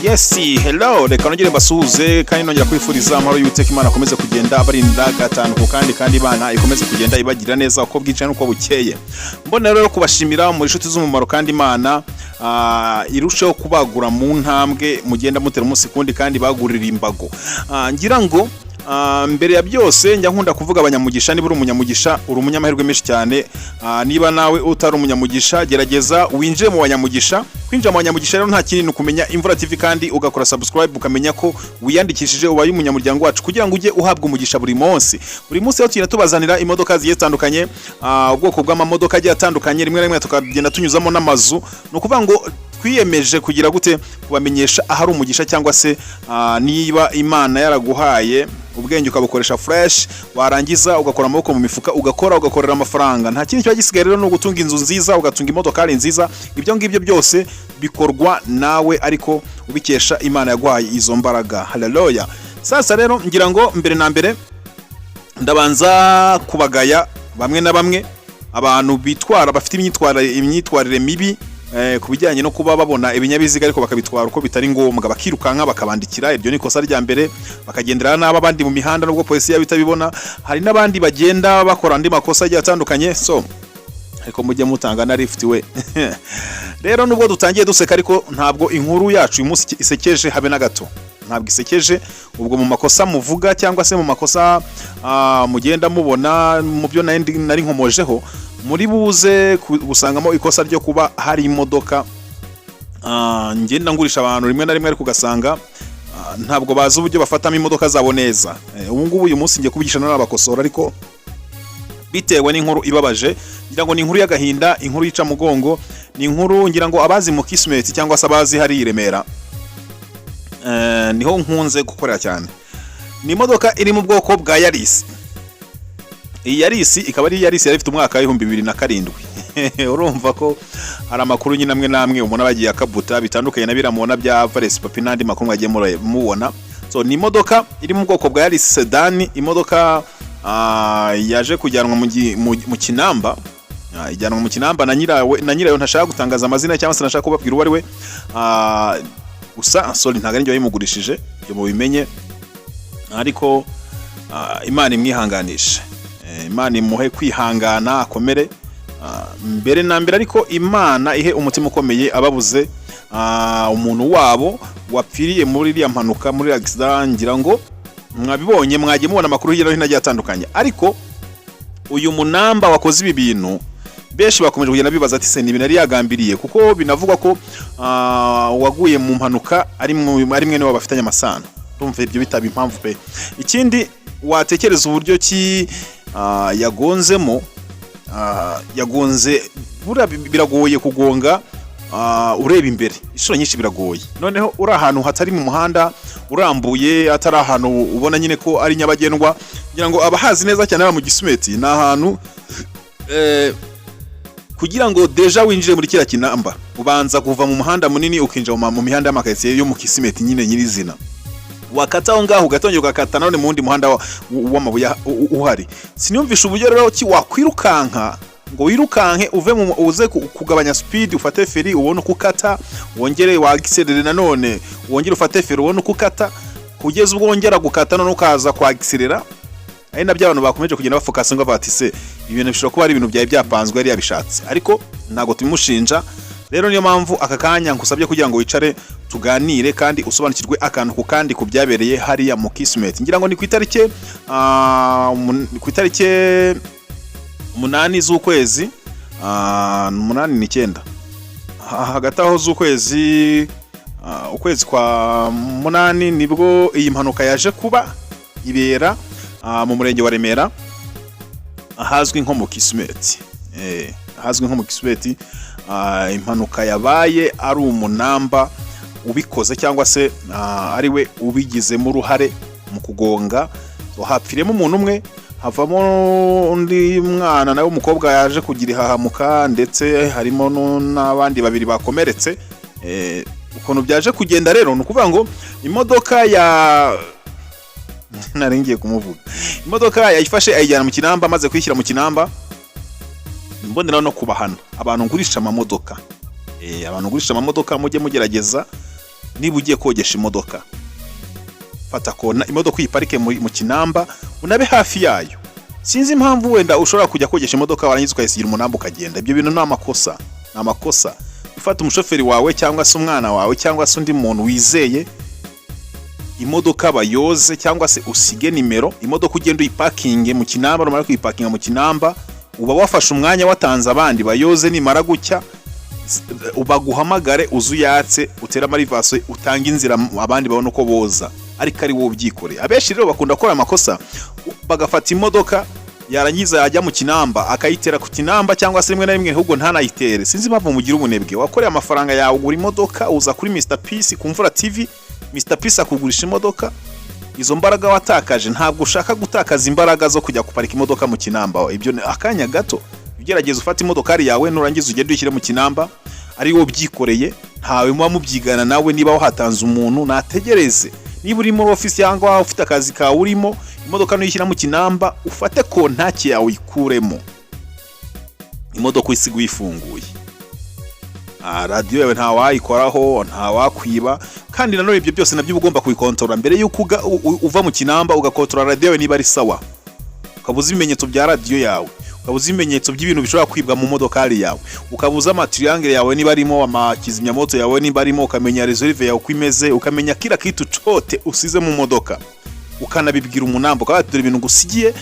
Yes, hello, reka nongere mbasuhuze kandi nongera kwifuriza amahoro y'Uwiteka. Imana akomeze kugenda abarinda gatanu ku kandi, kandi Imana ikomeze kugenda ibagira neza uko bwije n'uko bukeye. Mbona rero kubashimira muri inshuti z'umumaro, kandi Imana irusheho kubagura mu ntambwe mugenda mutera umunsi kundi, kandi bagurira imbago. Ngira ngo mbere ya byose njya nkunda kuvuga abanyamugisha. Niba uri umunyamugisha, uri umunyamahirwe menshi cyane. Niba nawe utari umunyamugisha, gerageza winjire mu banyamugisha. Kwinjira mu banyamugisha rero nta kindi, ni ukumenya Imvura TV kandi ugakora subscribe, ukamenya ko wiyandikishije, ubaye umunyamuryango wacu, kugira ngo ujye uhabwa umugisha buri munsi. Buri munsi rero tugenda tubazanira imodoka zigiye zitandukanye, ubwoko bw'amamodoka agiye atandukanye, rimwe na rimwe tukagenda tunyuzamo n'amazu. Ni ukuvuga ngo twiyemeje kugira gute? Kubamenyesha ahari umugisha, cyangwa se niba Imana yaraguhaye ubwenge ukabukoresha fresh, warangiza ugakora amaboko mu mifuka, ugakora, ugakorera amafaranga, nta kindi kiba gisigaye rero ni ugutunga inzu nziza, ugatunga imodokari nziza. Ibyo ngibyo byose bikorwa nawe, ariko ubikesha Imana yaguhaye izo mbaraga. Haleluya! Sasa rero ngira ngo mbere na mbere ndabanza kubagaya bamwe na bamwe, abantu bitwara, bafite imyitwarire mibi ku bijyanye no kuba babona ibinyabiziga ariko bakabitwara uko bitari ngombwa, bakirukanka bakabandikira. Iryo ni ikosa rya mbere. Bakagendera nabi abandi mu mihanda nubwo polisi yaba itabibona. Hari n'abandi bagenda bakora andi makosa agiye atandukanye. So ariko mujye mutanga na lift we. Rero nubwo dutangiye duseka, ariko ntabwo inkuru yacu uyu munsi isekeje habe na gato, ntabwo isekeje. Ubwo mu makosa muvuga cyangwa se mu makosa mugenda mubona mu byo nari nkomojeho, muri buze gusangamo ikosa ryo kuba hari imodoka ngenda ngurisha abantu rimwe na rimwe, ariko ugasanga ntabwo bazi uburyo bafatamo imodoka zabo neza. Ubu ngubu uyu munsi ngiye kubigisha n'abakosora, ariko bitewe n'inkuru ibabaje. Ngira ngo ni inkuru y'agahinda, inkuru y'icamugongo, ni inkuru ngira ngo abazi mu Kismet cyangwa se abazi hari i Remera, niho nkunze gukorera cyane. Ni imodoka iri mu bwoko bwa Yaris. Iyi Yaris ikaba ari Yaris yari ifite umwaka wa 2007. Urumva ko hari amakuru nyine amwe n'amwe umuntu aba agiye akabuta, bitandukanye na biriya mubona bya Valesi Papi n'andi makuru mwagiye mubona. So ni imodoka iri mu bwoko bwa Yaris sedan, imodoka yaje kujyanwa mu Kinamba. Ijyanwa mu Kinamba na nyirawe, na nyirayo ntashaka gutangaza amazina cyangwa se ntashaka kubabwira uwo ari we. Gusa sorry, ntabwo ari njye wayimugurishije, ibyo mubimenye. Ariko Imana imwihanganishe. Imana imuhe kwihangana, akomere. Mbere na mbere ariko Imana ihe umutima ukomeye ababuze umuntu wabo wapfiriye muri iriya mpanuka, muri accident. Ngira ngo mwabibonye, mwagiye mubona amakuru hirya no hino agiye atandukanye. Ariko uyu munamba wakoze ibi bintu, benshi bakomeje kugenda bibaza ati: "Se ni ibintu yari yagambiriye?" Kuko binavugwa ko waguye mu mpanuka ari mwene wabo bafitanye amasano. Ndumva ibyo bitaba impamvu pe. Ikindi, watekereza uburyo ki yagonzemo, yagonze. Buriya biragoye kugonga ureba imbere, inshuro nyinshi biragoye. Noneho uri ahantu hatari mu muhanda urambuye, atari ahantu ubona nyine ko ari nyabagendwa. Ngira ngo abahazi neza cyane haba mu Gisumeti, ni ahantu kugira ngo déjà winjire muri kiriya Kinamba ubanza kuva mu muhanda munini ukinjira mu mihanda y'amakaritsiye yo mu Kisimeti nyine nyirizina. Wakata aho ngaho, ugatongera ugakata nanone mu wundi muhanda w'amabuye uhari. Siniyumvisha uburyo rero ki wakwirukanka ngo wirukanke uve mu uze kugabanya speed, ufate feri ubone uko ukata, wongere wagiserere, nanone wongere ufate feri ubone uko ukata, kugeza ubwo wongera gukata none ukaza kwagiserera. Ari nabyo abantu bakomeje kugenda bafokasa ngo bati: "Se ibintu bishobora kuba ari ibintu byari byapanzwe, yari yabishatse?" Ariko ntabwo tubimushinja. Rero niyo mpamvu aka kanya nkusabye kugira ngo wicare tuganire kandi usobanukirwe akantu ku kandi ku byabereye hariya mu Kismet. Ngira ngo ni ku itariki 8 z'ukwezi, 8 n'icyenda hagati aho z'ukwezi, ukwezi kwa munani, nibwo iyi mpanuka yaje kuba, ibera mu murenge wa Remera ahazwi nko mu Kismet. Ahazwi nko mu Kismet, impanuka yabaye ari umunamba ubikoze cyangwa se ari we ubigizemo uruhare mu kugonga. So, hapfiremo umuntu umwe, havamo undi mwana nawe w'umukobwa yaje kugira ihahamuka, ndetse harimo n'abandi babiri bakomeretse. Ukuntu byaje kugenda rero, ni ukuvuga ngo imodoka ya nari ngiye kumuvuga, imodoka yayifashe ayijyana mu Kinamba. Amaze kuyishyira mu Kinamba, mboneraho no kubahana abantu ngurisha amamodoka. Abantu ngurisha amamodoka, mujye mugerageza Niba ugiye kogesha imodoka, fata kona imodoka uyiparike mu kinamba, unabe hafi yayo. Sinzi impamvu wenda ushobora kujya kogesha imodoka, warangiza ukayisigira umunamba ukagenda. Ibyo bintu ni amakosa, ni amakosa. Ufata umushoferi wawe cyangwa se umwana wawe cyangwa se undi muntu wizeye, imodoka bayoze cyangwa se usige nimero, imodoka ugenda uyipakinge mu kinamba. Numara kuyipakinga mu kinamba, uba wafashe umwanya, watanze abandi bayoze. Nimara gucya baguhamagare, uze uyatse, utere ama reverse, utange inzira abandi babone uko boza, ariko ari wowe ubyikoreye. Abenshi rero bakunda gukora amakosa, bagafata imodoka, yarangiza yajya mu kinamba akayitera ku kinamba, cyangwa se rimwe na rimwe ahubwo ntanayitere. Sinzi impamvu mugira ubunebwe. Wakoreye amafaranga yawe, ugura imodoka, uza kuri Mr Peace ku Mvura TV, Mr Peace akugurisha imodoka. Izo mbaraga watakaje, ntabwo ushaka gutakaza imbaraga zo kujya guparika imodoka mu kinamba. Ibyo ni akanya gato. Ugerageza ufate imodokari yawe, nurangiza ugende uyishyire mu kinamba ari wowe ubyikoreye, ntawe muba mubyigana nawe. Niba wahatanze umuntu, nategereze. Niba uri muri ofisi cyangwa waba ufite akazi kawe urimo, imodoka nuyishyira mu kinamba, ufate kontaki yawe uyikuremo, imodoka uyisiga uyifunguye. Radiyo yawe ntawayikoraho, ntawakwiba. Kandi nanone ibyo byose nabyo uba ugomba kubikontorora mbere y'uko uva mu kinamba, ugakontorora radiyo yawe niba ari sawa, ukaba uzi ibimenyetso bya radiyo yawe, ukaba uzi ibimenyetso by'ibintu bishobora kwibwa mu modokari yawe, ukaba uzi ama triangle yawe niba arimo, amakizimyamoto yawe niba arimo, ukamenya réserve yawe uko imeze, ukamenya kila kitu chote usize mu modoka, ukanabibwira umunamba, ukaba dore ibintu ngusigiye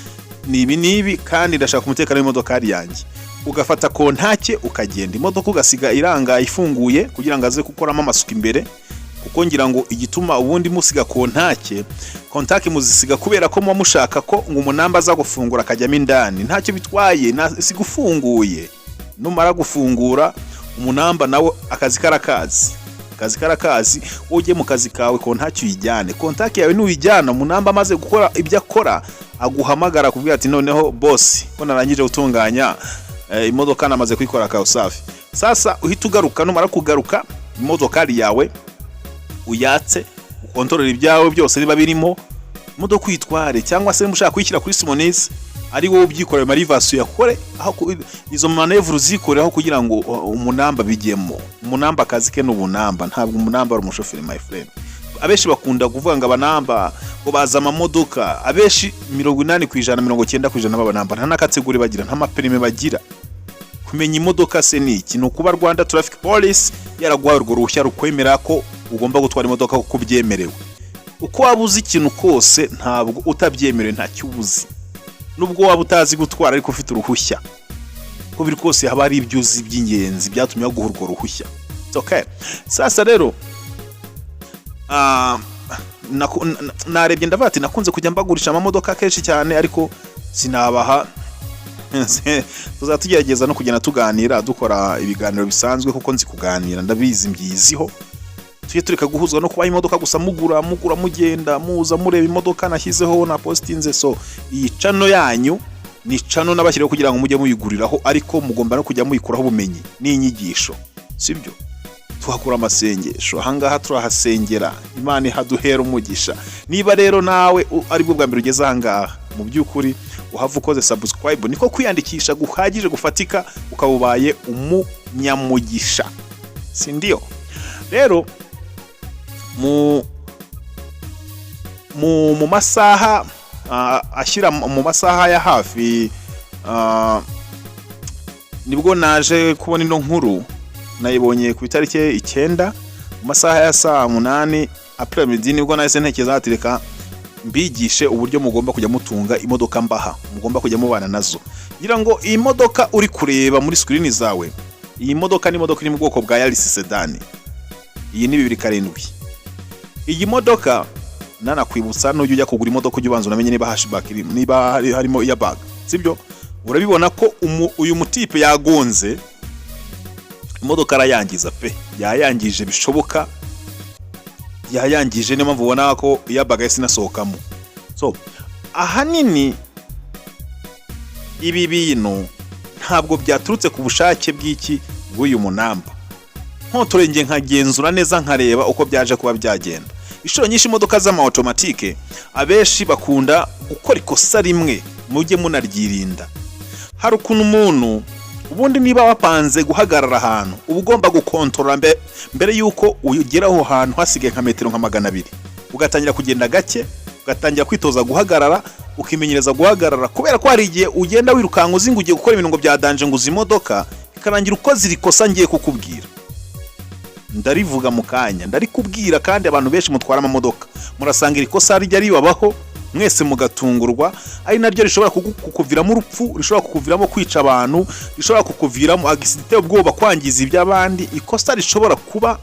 ni ibi n'ibi, kandi ndashaka umutekano w'imodokari yanjye. Ugafata kontake ukagenda, imodoka ugasiga irangaye ifunguye kugira ngo aze gukoramo amasuku imbere. Kuko ngira ngo igituma ubundi musiga kontake, kontake muzisiga kubera ko muba mushaka ko ngo umunamba aza gufungura akajyamo indani. Ntacyo bitwaye, siga ufunguye. Numara gufungura, umunamba nawe akazi karakazi, akazi karakazi. Wowe ujye mu kazi kawe, kontake uyijyane. Kontake yawe nuyijyana, umunamba amaze gukora ibyo akora, aguhamagara akubwira ati: "Noneho boss, ko narangije gutunganya imodoka, namaze kuyikora kawusafi." Sasa uhita ugaruka. Numara kugaruka, imodokari yawe uyatse, ukontorora ibyawe byose niba birimo, imodoka uyitware, cyangwa se niba ushaka kuyishyira kuri simonisi, ari wowe ubyikoreye, ama reverse uyakore, aho izo manœuvre uzikore, aho kugira ngo umunamba bijyemo. Umunamba akazi ke ni ubunamba, ntabwo umunamba ari umushoferi, my friend. Abenshi bakunda kuvuga ngo abanamba ngo baza amamodoka. Abenshi, 80%, 90% b'abanamba nta na catégorie bagira, nta ma permis bagira. Kumenya imodoka se ni iki? Ni ukuba Rwanda Traffic Police yaraguhaye urwo ruhushya rukwemera ko ugomba gutwara imodoka kuko ubyemerewe. Uko waba uzi ikintu kose, ntabwo utabyemerewe ntacyo uba uzi. Nubwo waba utazi gutwara ariko ufite uruhushya, uko biri kose haba hari ibyo uzi by'ingenzi byatumye baguha urwo ruhushya. It's okay. Sasa rero narebye ndavuga ati nakunze kujya mbagurisha amamodoka kenshi cyane, ariko sinabaha. Tuzaba tugerageza no kugenda tuganira, dukora ibiganiro bisanzwe, kuko nzi kuganira, ndabizi, mbyiziho. Tujye tureka guhuzwa no kubaha imodoka gusa, mugura, mugura, mugenda muza mureba imodoka nashyizeho na postinze. So iyi channel yanyu ni channel nabashyiriyeho kugira ngo mujye muyiguriraho, ariko mugomba no kujya muyikuraho ubumenyi n'inyigisho, sibyo? Tuhakura amasengesho, ahangaha turahasengera, Imana ihaduhera umugisha. Niba rero nawe aribwo bwa mbere ugeze ahangaha, mu by'ukuri uhava ukoze subscribe, niko kwiyandikisha guhagije gufatika, ukaba ubaye umunyamugisha, si ndio? Rero mu masaha ashyira mu masaha ya hafi, nibwo naje kubona ino nkuru. Nayibonye ku itariki 9 mu masaha ya saa 8 après-midi. Nibwo nahise ntekereza ati reka mbigishe uburyo mugomba kujya mutunga imodoka mbaha, mugomba kujya mubana nazo. Ngira ngo iyi modoka uri kureba muri screen zawe, iyi modoka ni imodoka iri mu bwoko bwa Yaris sedan. Iyi ni 2007. Iyi modoka, nanakwibutsa, nujya ujya kugura imodoka ujya ubanza unamenye niba hatchback irimo, niba harimo airbag, sibyo? Urabibona ko uyu mutipe yagonze imodoka, arayangiza pe, yayangije bishoboka, yayangije. Niyo mpamvu ubona ko airbag yahise inasohokamo. So ahanini ibi bintu ntabwo byaturutse ku bushake bw'iki, bw'uyu munamba. Nkotorenge nkagenzura neza, nkareba uko byaje kuba byagenda. Inshuro nyinshi imodoka z'ama automatique, abenshi bakunda gukora ikosa rimwe, mujye munaryirinda. Hari ukuntu umuntu Ubundi niba wapanze guhagarara ahantu, uba ugomba gukontorora mbere y'uko ugera aho hantu hasigaye nka metero nka 200, ugatangira kugenda gake, ugatangira kwitoza guhagarara, ukimenyereza guhagarara, kubera ko hari igihe ugenda wirukanka uzi ngo ugiye gukora ibintu ngo bya danger, ngo uzi imodoka, bikarangira ukoze iri kosa ngiye kukubwira. Ndarivuga mu kanya, ndarikubwira. Kandi abantu benshi mutwara amamodoka murasanga iri kosa rijya ribabaho, mwese mugatungurwa, ari naryo rishobora kukuviramo urupfu, rishobora kukuviramo kwica abantu, rishobora kukuviramo accident iteye ubwoba, kwangiza iby'abandi. Ikosa rishobora kuba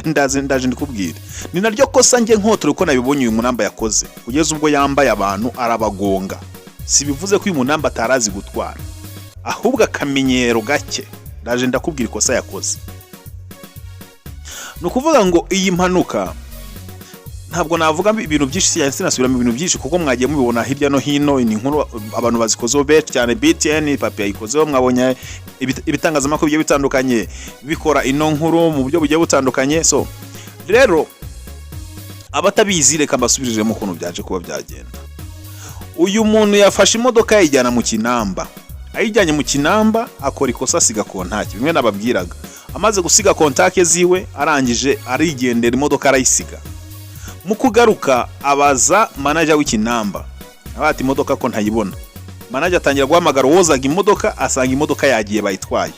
ndaje, ndaje ndikubwira. Ni naryo kosa njye nkotora uko nabibonye uyu munamba yakoze, kugeza ubwo yambaye abantu arabagonga. Si bivuze ko uyu munamba atarazi gutwara, ahubwo akamenyero gake. Ndaje ndakubwira ikosa yakoze. Ni ukuvuga ngo iyi mpanuka, ntabwo navuga ibintu byinshi cyane, sinasubiramo ibintu byinshi kuko mwagiye mubibona hirya no hino. Ni inkuru abantu bazikozeho benshi cyane. BTN papi yayikozeho, mwabonye ibitangazamakuru bigiye bitandukanye bikora ino nkuru mu buryo bugiye butandukanye. So rero, abatabizi, reka mbasubiriremo ukuntu byaje kuba byagenda. Uyu muntu yafashe imodoka yayijyana mu Kinamba. Ayijyanye mu Kinamba akora ikosa, asiga contact, bimwe nababwiraga. Amaze gusiga contact ziwe, arangije arigendera, imodoka arayisiga. Mu kugaruka abaza manager w'Ikinamba, abaza ati: "Imodoka ko ntayibona?" Manager atangira guhamagara uwozaga imodoka, asanga imodoka yagiye, bayitwaye.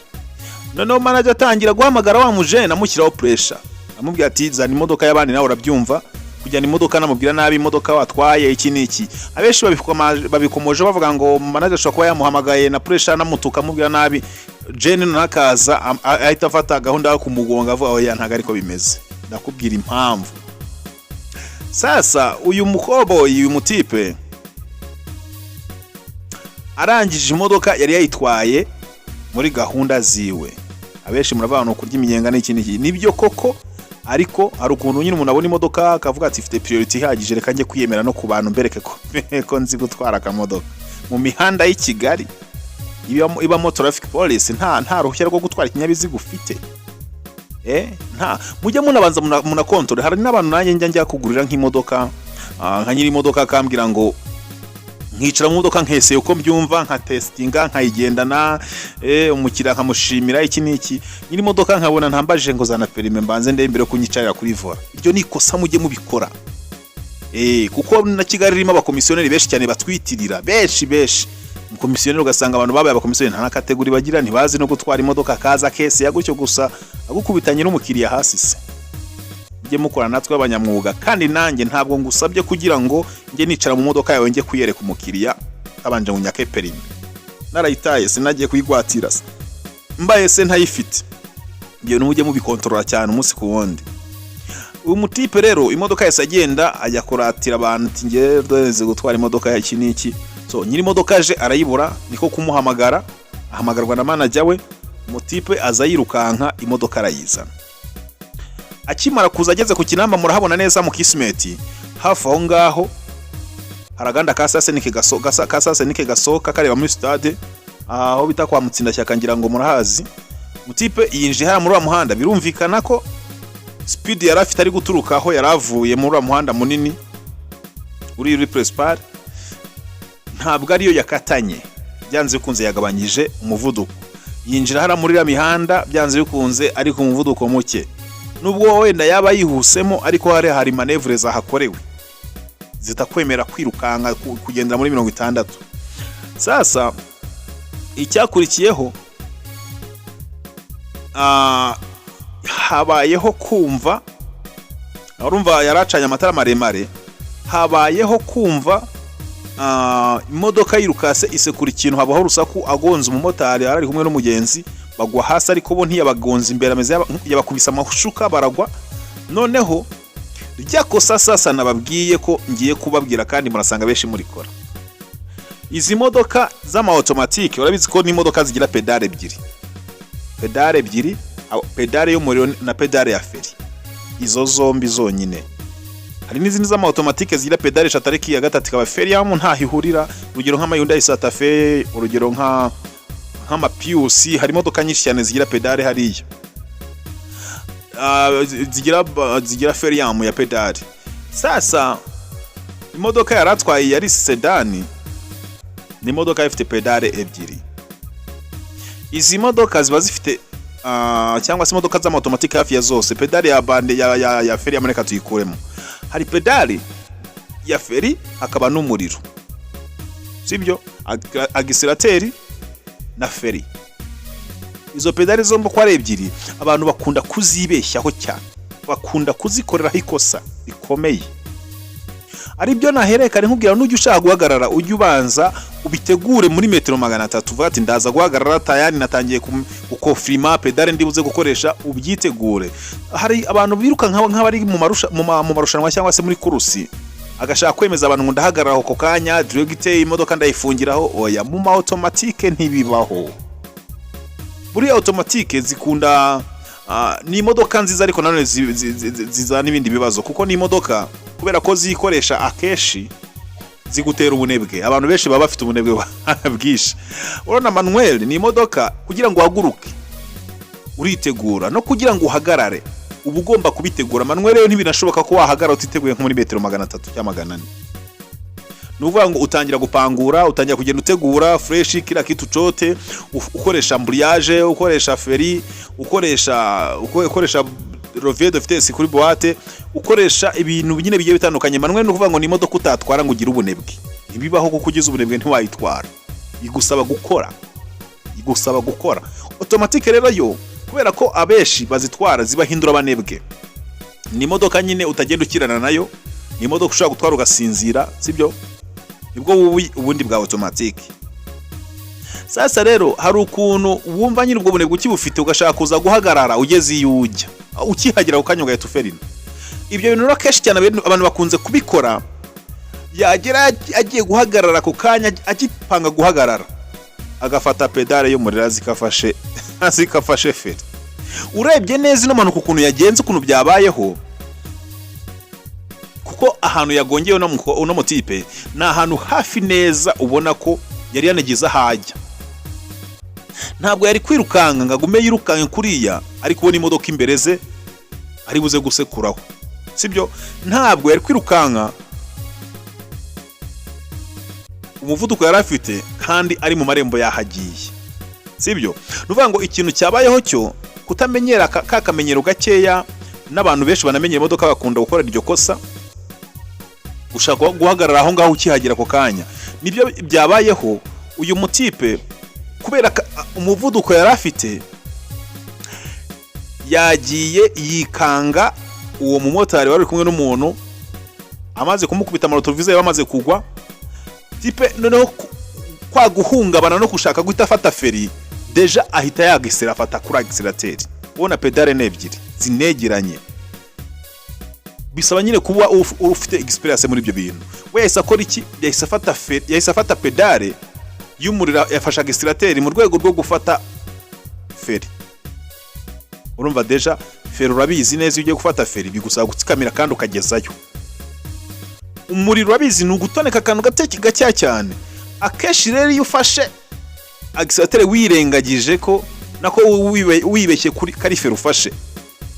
Noneho manager atangira guhamagara wa mujene, amushyiraho pressure, amubwira ati: "Zana imodoka y'abandi." Nawe urabyumva, kujyana imodoka namubwira nabi, imodoka watwaye, iki n'iki. Abenshi babikomoje bavuga ngo manager ashobora kuba yamuhamagaye na pressure, anamutuka, amubwira nabi. Jane noneho akaza ahita afata gahunda yo kumugonga, avuga: "Oya, ntabwo ariko bimeze, ndakubwira impamvu." Sasa uyu mukoboyi, uyu mutipe, arangije imodoka yari yayitwaye muri gahunda ziwe. Abenshi muravuga ngo kurya iminyenga n'iki n'iki. Nibyo koko, ariko hari ukuntu nyine umuntu abona imodoka akavuga ati: "Ifite priority ihagije, reka njye kwiyemera no ku bantu, mbereke ko nzi gutwara akamodoka." Mu mihanda y'i Kigali ibamo traffic police, nta ruhushya rwo gutwara ikinyabiziga ufite, nta mujye munabanza munakontore. Hari n'abantu nanjye njya kugurira nk'imodoka, nka nyiri imodoka akambwira ngo nkicara mu modoka, nkeseye uko mbyumva, nka testinga, nkayigendana, umukiriya nkamushimira, iki n'iki. Nyiri imodoka nkabona ntambajije ngo zana permis mbanze ndebe mbere yo kunyicarira kuri volant. Iryo ni ikosa, mujye mubikora, kuko na Kigali irimo abakomisiyoneri benshi cyane batwitirira, benshi benshi. Umukomisiyoneri, ugasanga abantu babaye abakomisiyoneri nta na catégorie bagira, ntibazi no gutwara imodoka, kaza kese ya gutyo gusa, agukubitanye n'umukiriya hasi. Se mujye mukora natwe abanyamwuga. Kandi nanjye ntabwo ngusabye kugira ngo njye nicara mu modoka yawe njye kuyereka umukiriya abanje ngo nyake permis. Narayitaye, sinagiye kuyigwatira se mbaye se ntayifite. Ibyo mujye mubikontorora cyane umunsi ku wundi. Uyu mutipe rero, imodoka yahise agenda ajya kuratira abantu ati: "Njye nzi gutwara imodoka ya iki n'iki." So nyiri imodoka aje arayibura, niko kumuhamagara, ahamagarwa na manager we. Umutipe aza yirukanka, imodoka arayizana. Akimara kuza, ageze ku Kinamba, murahabona neza mu Kisimeti hafi aho ngaho, hari aganda ka sasenike ka sasenike gasohoka kareba muri stade, aho bita kwa Mutsindashyaka, ngira ngo murahazi. Mutipe yinjiye hariya muri wa muhanda. Birumvikana ko speed yari afite ari guturuka aho yari avuye muri uriya muhanda munini uri principal, ntabwo ariyo yakatanye. Byanze bikunze yagabanyije umuvuduko, yinjira hariya muri iriya mihanda, byanze bikunze ari ku muvuduko muke. Nubwo wenda yaba yihusemo, ariko hari manœuvre zahakorewe zitakwemera kwirukanka, kugendera muri 60. Sasa icyakurikiyeho, habayeho kumva, urumva yaracanye amatara maremare, habayeho kumva imodoka yirukase isekura ikintu, habaho urusaku, agonze umumotari yari ari kumwe n'umugenzi, bagwa hasi, ariko bo ntiyabagonze imbere, ameze yabakubise amashuka baragwa. Noneho rya kosa sasa nababwiye ko ngiye kubabwira, kandi murasanga benshi murikora. Izi modoka z'ama automatique, urabizi ko n'imodoka zigira pédale ebyiri, pédale ebyiri, pédale y'umuriro na pédale ya feri, izo zombi zonyine. Hari n'izindi z'ama automatique zigira pédale eshatu, ariko iya gatatu ikaba feri yamu, ntaho ihurira. Urugero nk'ama Hyundai Santa Fe, urugero nk'ama Prius, hari imodoka nyinshi cyane zigira pédale hariya, zigira feriyamu ya pédale. Sasa imodoka yari atwaye yari sedan, ni imodoka ifite pédale ebyiri. Izi modoka ziba zifite cyangwa se imodoka z'ama automatique hafi ya zose, pédale ya bande ya feri ya, reka tuyikuremo. Hari pédale ya feri, hakaba n'umuriro, sibyo? Accélérateur na feri, izo pédale zombi uko ari ebyiri, abantu bakunda kuzibeshyaho cyane, bakunda kuzikoreraho ikosa rikomeye. Aribyo naherekane nkubwira: nujya ushaka guhagarara, ujye ubanza ubitegure muri metero 300, uvuga ati: "Ndaza guhagarara tayari natangiye gukonfirima pédale ndibuze gukoresha." Ubyitegure. Hari abantu biruka nk'abari mu marushanwa cyangwa se muri course, agashaka kwemeza abantu ngo: "Ndahagarara ako kanya direct, imodoka ndayifungiraho." Oya, mu ma automatique ntibibaho. Buriya automatique zikunda ni imodoka nziza, ariko nanone zizana n'ibindi bibazo, kuko ni imodoka, kubera ko zikoresha akenshi, zigutera ubunebwe. Abantu benshi baba bafite ubunebwe bwinshi. Urabona manuel ni imodoka, kugira ngo uhaguruke uritegura, no kugira ngo uhagarare uba ugomba kubitegura. Manuel rero ntibinashoboka ko wahagarara utiteguye nko muri metero 300 cyangwa 400. Ni ukuvuga ngo utangira gupangura, utangira kugenda utegura fresh kila kitu chote, ukoresha embrayage, ukoresha feri, ukoresha levier de vitesse kuri boîte, ukoresha ibintu nyine bigiye bitandukanye. Manuel ni ukuvuga ngo ni imodoka utatwara ngo ugire ubunebwe, ntibibaho, kuko ugize ubunebwe ntiwayitwara. Igusaba gukora, igusaba gukora. Automatique rero yo, kubera ko abenshi bazitwara zibahindura abanebwe, ni imodoka nyine utagenda ukirana nayo, ni imodoka ushobora gutwara ugasinzira, sibyo? Nibwo bubi ubundi bwa automatique. Sasa rero hari ukuntu wumva nyine ubwo bunebwe ukibufite, ugashaka kuza guhagarara ugeze iyo ujya, ukihagera ako kanya ugahita uferina. Ibyo bintu rero kenshi cyane abantu bakunze kubikora. Yagera agiye guhagarara, ako kanya agipanga guhagarara, agafata pédale y'umuriro, zikafashe feri. Urebye neza ino mpanuka ukuntu yagenze, ukuntu byabayeho, kuko ahantu yagongeye uno mutipe ni ahantu hafi neza, ubona ko yari yanageze aho ajya. Ntabwo yari kwirukanka ngo agume yirukanke kuriya ari kubona imodoka imbere ze ari buze gusekuraho, sibyo? Ntabwo yari kwirukanka umuvuduko yari afite kandi ari mu marembo yahagiye, sibyo? Ni ukuvuga ngo ikintu cyabayeho cyo kutamenyera ka kamenyero gakeya, n'abantu benshi banamenyera imodoka bakunda gukora iryo kosa, ushaka guhagarara aho ngaho ukihagera ako kanya. Nibyo byabayeho. Uyu mutipe, kubera umuvuduko yari afite, yagiye yikanga uwo mumotari wari uri kumwe n'umuntu. Amaze kumukubita, ama rétroviseur bamaze kugwa, type noneho kwa guhungabana no gushaka guhita afata feri, déjà ahita yagisera, afata kuri accélérateur. Ubona pédale ni ebyiri zinegeranye, bisaba nyine kuba ufite experience muri ibyo bintu. We yahise akora iki? Yahise afata feri, yahise afata pédale y'umuriro, yafashe accélérateur mu rwego rwo gufata feri. Urumva déjà feri urabizi neza, iyo ugiye gufata feri bigusaba gutsikamira kandi ukagezayo. Umuriro urabizi ni ugutoneka akantu gato gakeya cyane. Akenshi rero iyo ufashe accélérateur wirengagije ko nako wibeshye kuri kari feri ufashe,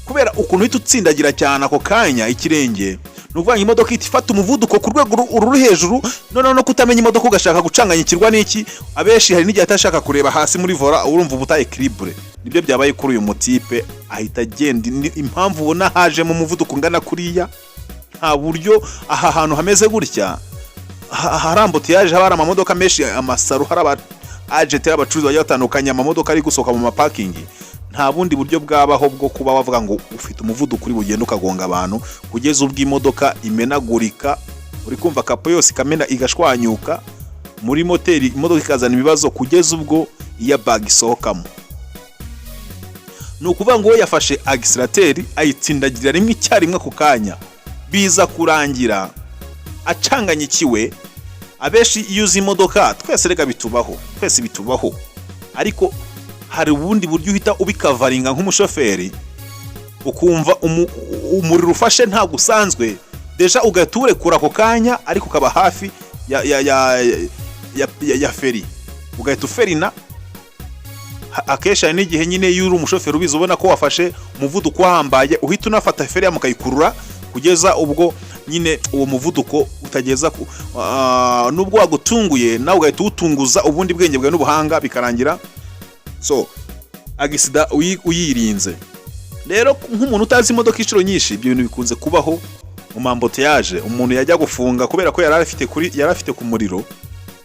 kubera ukuntu uhita utsindagira cyane ako kanya ikirenge, ni ukuvuga ngo imodoka ihita ifata umuvuduko ku rwego ruri hejuru. Noneho no kutamenya imodoka, ugashaka gucanganyikirwa n'iki, abenshi hari n'igihe atashaka kureba hasi muri volant, urumva uba utaye équilibre. Nibyo byabaye kuri uyu mutipe, ahita agenda. Impamvu ubona hajemo umuvuduko ungana kuriya, nta buryo aha hantu hameze gutya hari embouteillage, haba hari amamodoka menshi, amasaro, hari aba agent, abacuruzi bagiye batandukanye, amamodoka ari gusohoka mu mapakingi. Nta bundi buryo bwabaho bwo kuba wavuga ngo ufite umuvuduko uri bugende ukagonga abantu, kugeza ubwo imodoka imenagurika. Uri kumva capot yose ikamena, igashwanyuka muri moteri, imodoka ikazana ibibazo kugeza ubwo airbag isohokamo. Ni ukuvuga ngo we yafashe accélérateur ayitsindagira rimwe icyarimwe ako kanya, biza kurangira acanganyikiwe. Abenshi iyo uzi imodoka, twese reka bitubaho, twese bitubaho, ariko hari ubundi buryo uhita ubikavaringa nk'umushoferi, ukumva umuriro ufashe ntabwo usanzwe, déjà ugahita uwurekura ako kanya, ariko ukaba hafi ya feri, ugahita uferina. Akenshi hari n'igihe nyine iyo uri umushoferi ubizi, ubona ko wafashe umuvuduko uhambaye, uhita unafata feri mukayikurura kugeza ubwo nyine uwo muvuduko utageza ku nubwo wagutunguye, nawe ugahita uwutunguza ubundi bwenge bwawe n'ubuhanga, bikarangira. So accident uyirinze rero nk'umuntu utazi imodoka, inshuro nyinshi ibyo bintu bikunze kubaho mu ma embouteillage. Umuntu yajya gufunga, kubera ko yari afite ku muriro,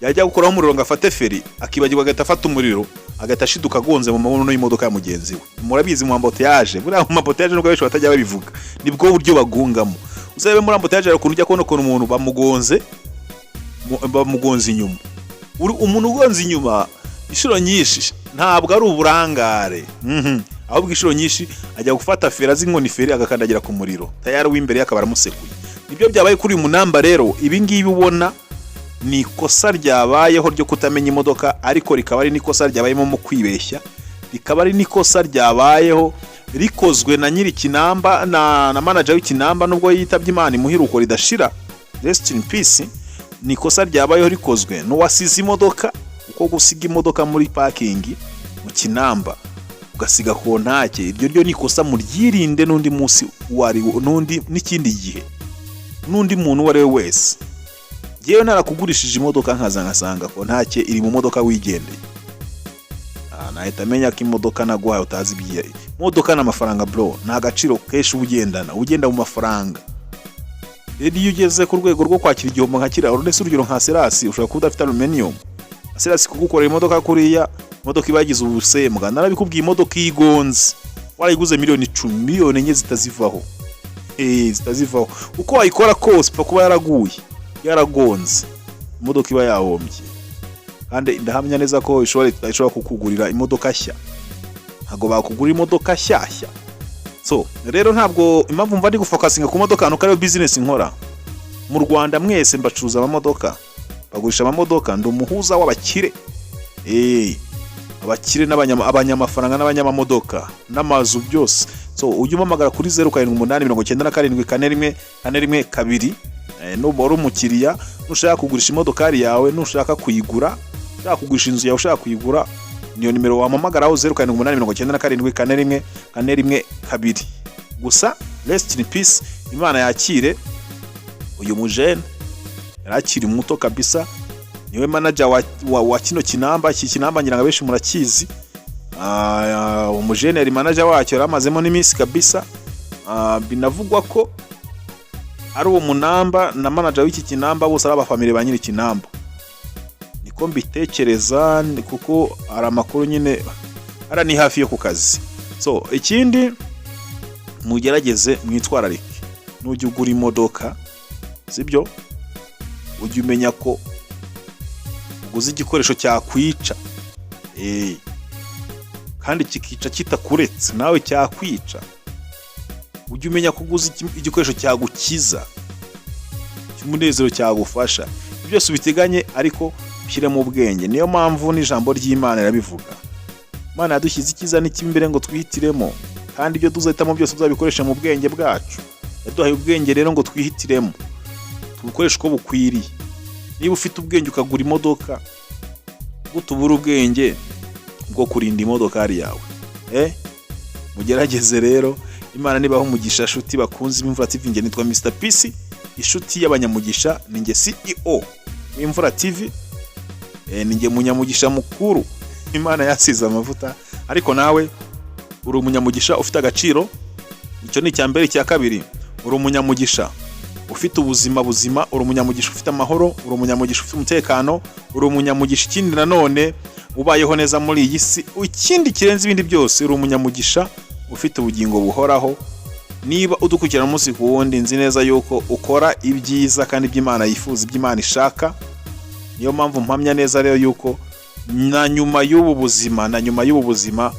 yajya gukuraho umuriro ngo afate feri, akibagirwa, agahita afata umuriro, agahita ashiduka agonze mu mabuno y'imodoka ya mugenzi we. Murabizi mu embouteillage, buriya mu embouteillage, nubwo benshi batajya babivuga, nibwo buryo bagungamo. Uzabe muri embouteillage, hari ukuntu ujya kubona ukuntu umuntu bamugonze, bamugonze inyuma. Umuntu ugonze inyuma inshuro nyinshi ntabwo ari uburangare, ahubwo inshuro nyinshi ajya gufata feri azi inkoni feri, agakandagira ku muriro, tayari uw'imbere ye akaba aramusekuye. Nibyo byabaye kuri uyu munamba. Rero ibi ngibi ubona ni ikosa ryabayeho ryo kutamenya imodoka, ariko rikaba ari n'ikosa ryabayemo mu kwibeshya, rikaba ari n'ikosa ryabayeho rikozwe na nyiri kinamba na manager w'ikinamba, nubwo yitabye Imana, imuhiruko ridashira, rest in peace. Ni ikosa ryabayeho rikozwe n'uwasize imodoka, uko gusiga imodoka muri parking mu kinamba, ugasiga kontake, iryo ryo ni ikosa, muryirinde n'undi munsi uwo ari wo, n'undi n'ikindi gihe, n'undi muntu uwo ari we wese. Yewe, narakugurishije imodoka, nkaza ngasanga kontake iri mu modoka wigendeye, nahita amenya ko imodoka naguhaye utazi ibyiya. Imodoka ni amafaranga bro, ni agaciro kenshi uba ugendana, uba ugenda mu mafaranga. Rero iyo ugeze ku rwego rwo kwakira igihombo nka kiriya, uretse urugero nka assurance, ushobora kuba udafite aluminium, assurance kugukorera imodoka kuriya, imodoka iba yagize ubusembwa. Narabikubwiye, imodoka iyo igonze warayiguze miliyoni 10, miliyoni 4 zitazivaho, zitazivaho. Uko wayikora kose, ipfa kuba yaraguye, yaragonze, imodoka iba yahombye. Kandi ndahamya neza ko ishobora kukugurira imodoka nshya, ntabwo bakugura imodoka nshyashya. So rero ntabwo impamvu mva ndi gufocusinga ku modoka nuko ariyo business nkora. Mu Rwanda mwese mbacuruza amamodoka, bagurisha amamodoka, ndi umuhuza w'abakire, abakire abanyamafaranga n'abanyamamodoka n'amazu byose. So ujye umpamagara kuri 0789741412. Nuba uri umukiriya, nushaka kugurisha imodokari yawe, nushaka kuyigura, ushaka kugurisha inzu yawe, ushaka kuyigura, niyo nimero wampamagaraho, 0789741412. Gusa rest in peace, Imana yakire uyu mujene, yari akiri muto kabisa. Niwe manager wa kino kinamba. Iki kinamba ngira ngo abenshi murakizi. Umujene yari manager wacyo, yari amazemo n'iminsi kabisa. Binavugwa ko ari uwo munamba na manager w'iki kinamba bose ari abafamily ba nyiri kinamba, niko mbitekereza, kuko hari amakuru nyine ara ni hafi yo ku kazi. So ikindi, mugerageze mwitwararike. Nujya ugura imodoka, sibyo, ujye umenya ko uguze igikoresho cyakwica, kandi kikica kitakuretse, nawe cyakwica. Ujye umenya ko uguze igikoresho cyagukiza, cy'umunezero, cyagufasha. Ibyo byose ubiteganye, ariko ushyiremo ubwenge. Niyo mpamvu n'ijambo ry'Imana rirabivuga: Imana yadushyize icyiza n'ikibi imbere ngo twihitiremo, kandi ibyo tuzahitamo byose tuzabikoresha mu bwenge bwacu. Yaduhaye ubwenge rero ngo twihitiremo, tubukoreshe uko bukwiriye. Niba ufite ubwenge ukagura imodoka, ubura ubwenge bwo kurinda imodokari yawe? Mugerageze rero. Imana nibaha umugisha, shuti bakunze Imvura TV. Njye nitwa Mr Peace, inshuti y'abanyamugisha. Ni njye CEO w'Imvura TV, ni njye munyamugisha mukuru. Imana yasize amavuta, ariko nawe uri umunyamugisha, ufite agaciro. Icyo ni icya mbere. Icya kabiri, uri umunyamugisha ufite ubuzima buzima, uri umunyamugisha ufite amahoro, uri umunyamugisha ufite umutekano, uri umunyamugisha ikindi nanone ubayeho neza muri iyi si. Ikindi kirenze ibindi byose, uri umunyamugisha ufite ubugingo buhoraho. Niba udukurikirana umunsi ku wundi, nzi neza yuko ukora ibyiza kandi iby'Imana yifuza, iby'Imana ishaka. Niyo mpamvu mpamya neza rero yuko na nyuma y'ubu buzima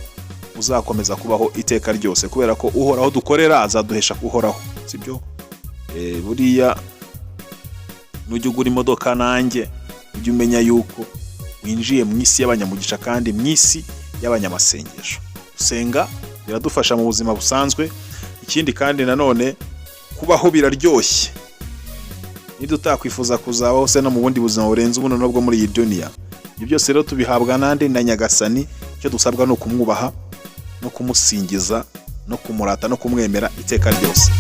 uzakomeza kubaho iteka ryose, kubera ko Uhoraho dukorera azaduhesha kuhoraho, sibyo? Buriya nujya ugura imodoka, nanjye ujye umenya yuko winjiye mu isi y'abanyamugisha kandi mu isi y'abanyamasengesho. Gusenga biradufasha mu buzima busanzwe. Ikindi kandi nanone, kubaho biraryoshye. Nidutakwifuza kuzabaho se no mu bundi buzima burenze ubuno bwo muri iyi duniya? Ibyo byose rero tubihabwa nande? Na Nyagasani. Icyo dusabwa ni ukumwubaha no kumusingiza no kumurata no kumwemera iteka ryose.